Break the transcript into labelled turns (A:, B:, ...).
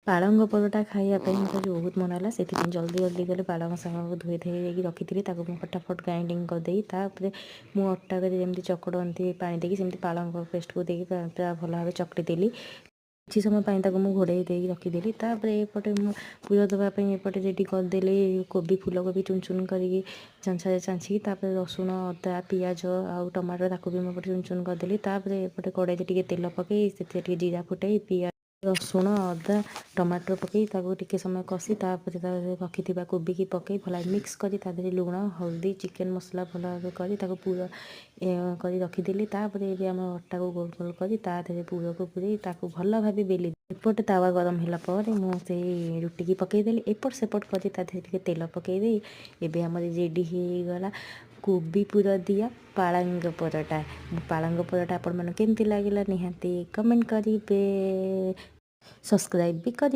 A: ପାଳଙ୍ଗ ପରଟା ଖାଇବା ପାଇଁ ମୋତେ ଆଜି ବହୁତ ମନ ହେଲା। ସେଥିପାଇଁ ଜଲ୍ଦି ଜଲ୍ଦି ଗଲି, ପାଳଙ୍ଗ ଶାଗକୁ ଧୋଇ ଧାଇ ଦେଇକି ରଖିଥିଲି, ତାକୁ ମୁଁ ଫଟାଫଟ ଗ୍ରାଇଣ୍ଡିଙ୍ଗ କରିଦେଇ, ତାପରେ ମୁଁ ଅଟାରେ ଯେମିତି ଚକଡ଼ନ୍ତି ପାଣି ଦେଇକି, ସେମିତି ପାଳଙ୍ଗ ପେଷ୍ଟକୁ ଦେଇକି ପୁରା ଭଲ ଭାବେ ଚକଟି ଦେଲି। କିଛି ସମୟ ପାଇଁ ତାକୁ ମୁଁ ଘୋଡ଼େଇ ଦେଇକି ରଖିଦେଲି। ତାପରେ ଏପଟେ ମୁଁ ପୁର ଦେବା ପାଇଁ ଏପଟେ ରେଡ଼ି କରିଦେଲି କୋବି, ଫୁଲକୋବି ଚୁନ ଚୁନ କରିକି ଚାଞ୍ଛାରେ ଚାଞ୍ଛିକି। ତାପରେ ରସୁଣ, ଅଦା, ପିଆଜ ଆଉ ଟମାଟୋ, ତାକୁ ବି ମୁଁ ଏପଟେ ଚୁନ ଚୁନ କରିଦେଲି। ତାପରେ ଏପଟେ କଡ଼େଇରେ ଟିକେ ତେଲ ପକାଇ, ସେଥିରେ ଟିକେ ଜିରା ଫୁଟାଇ, ପିଆଜ, ରସୁଣ, ଅଦା, ଟମାଟର ପକାଇ ତାକୁ ଟିକେ ସମୟ କଷି, ତାପରେ ତା ରଖିଥିବା କୋବିକି ପକାଇ ଭଲ ମିକ୍ସ କରି, ତା ଦେହରେ ଲୁଣ, ହଳଦୀ, ଚିକେନ୍ ମସଲା ଭଲ ଭାବେ କରି ତାକୁ ପୁର କରି ରଖିଦେଲି। ତାପରେ ଏବେ ଆମ ଅଟାକୁ ଗୋଲ ଗୋଲ କରି ତା ଦେହରେ ପୁରକୁ ପୁରେଇ ତାକୁ ଭଲ ଭାବେ ବେଲି, ଏପଟେ ତାୱା ଗରମ ହେଲା ପରେ ମୁଁ ସେଇ ରୁଟିକି ପକାଇଦେଲି। ଏପଟ ସେପଟ କରି ତା ଦେହରେ ଟିକେ ତେଲ ପକାଇ ଦେଇ ଏବେ ଆମର ରେଡ଼ି ହେଇଗଲା କୋବି ପୁର ଦିଆ ପାଳଙ୍ଗ ପରଟା। ପାଳଙ୍ଗ ପରଟା ଆପଣମାନଙ୍କୁ କେମିତି ଲାଗିଲା, ନିହାତି କମେଣ୍ଟ କରିବେ, ସବସ୍କ୍ରାଇବ୍ ବି କରିବେ।